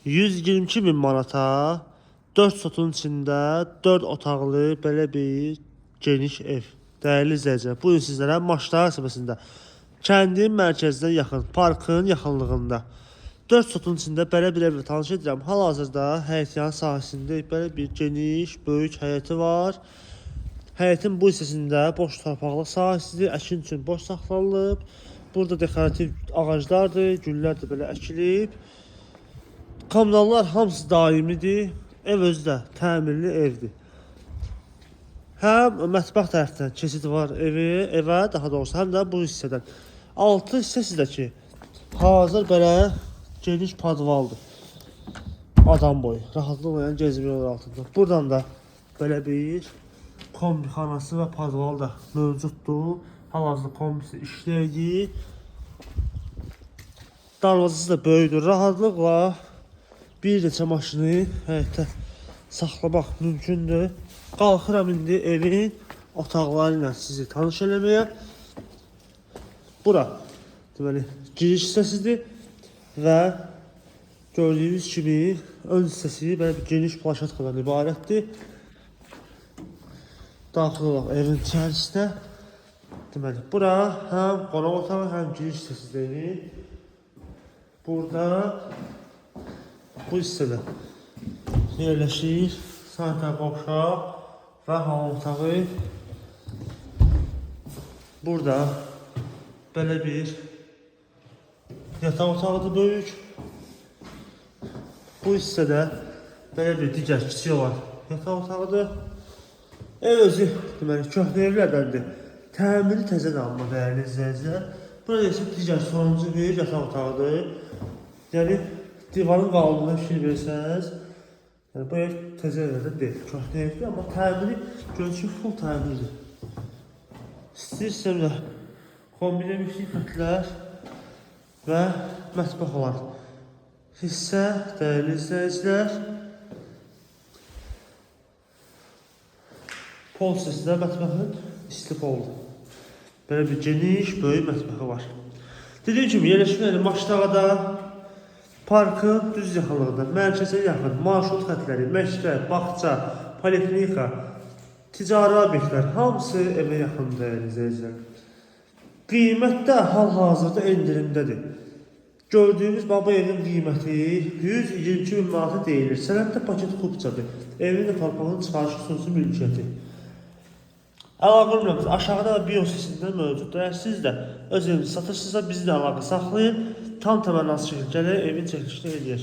122 min manata 4 sotun içində 4 otaqlı belə bir geniş ev. Dəyərli izləyicilər, bu gün sizlərə Maşdağ qəsəbəsində kəndin mərkəzinə yaxın, parkın yaxınlığında 4 sotun içində belə bir evlə tanış edirəm. Hal-hazırda həyətyan sahəsində belə bir geniş, böyük həyəti var. Həyətin bu hissəsində boş torpaqlıq sahəsidir, əkin üçün boş saxlanılıb. Burada dekorativ ağaclardır, güllər də belə əkilib. Kommunallar hamısı daimidir. Ev özü də təmirli evdir. Həm mətbəx tərəfdən keçid var evə, daha doğrusu, həm də bu hissədən. Altı hissəsi də ki, hazır belə geniş podvaldır. Adam boyu. Rahatlıqla yəni gezmək olur altında. Buradan da belə bir kombixanası və podval da mövcuddur. Hal-hazırda kombisi işləyir. Darvazası da böyükdür. Rahatlıqla bir neçə maşını həyətdə saxlamaq mümkündür. Qalxıram indi evin otaqları ilə sizi tanış eləməyə. Bura deməli giriş hissəsidir və gördüyünüz kimi ön hissəsi belə bir geniş plaşatkadan ibarətdir. Daxil olaq evin içərisinə. Deməli, bura həm qonaq otağı, həm giriş hissəsidir evin. Burada bu hissədə yerləşir sanitar qovşaq və hamam otağı. Burada belə bir yataq otağıdır böyük. Bu hissədə belə bir digər kiçik olan yataq otağıdır. Ev özü deməli köhnə evlərdəndir. Təmiri təzədir amma dəyərli izləyicilər. Burada isə digər sonuncu bir yataq otağıdır. Yəni divarın qalınlığına fikir versəniz, yəni bu ev təzə evlərdən deyil, köhnə evdir, amma təmiri görünür ki, full təmirdir. İstəyirsə də kombinə müştərik xətlər və mətbəx olan hissə, dəyərli izləyicilər. Pol hissəsində mətbəxin isti poldur. Belə bir geniş, böyük mətbəxi var. Dediyim kimi, yerləşmə yeri Maşdağda, parkın düz yaxınlığında, mərkəzə yaxın, marşrut xətləri, məktəb, bağça, poliklinika, ticari obyektlər hamısı evə yaxın dəyərli izləyicilər. Qiymət də hal-hazırda endirimdədir. Gördüyünüz bax bu evin qiyməti 122 min manata deyilir. Sənəddə paket kupçadır. Evin də torpağının çıxarışı xüsusi mülkiyyəti. Əlaqə nömrəmiz aşağıda və bio hissəsində mövcuddur. Əgər siz də öz evinizi satırsınızsa bizi də əlaqə saxlayın. Tam təmənnasız şəkildə gələk evin çəkilişini eləyək.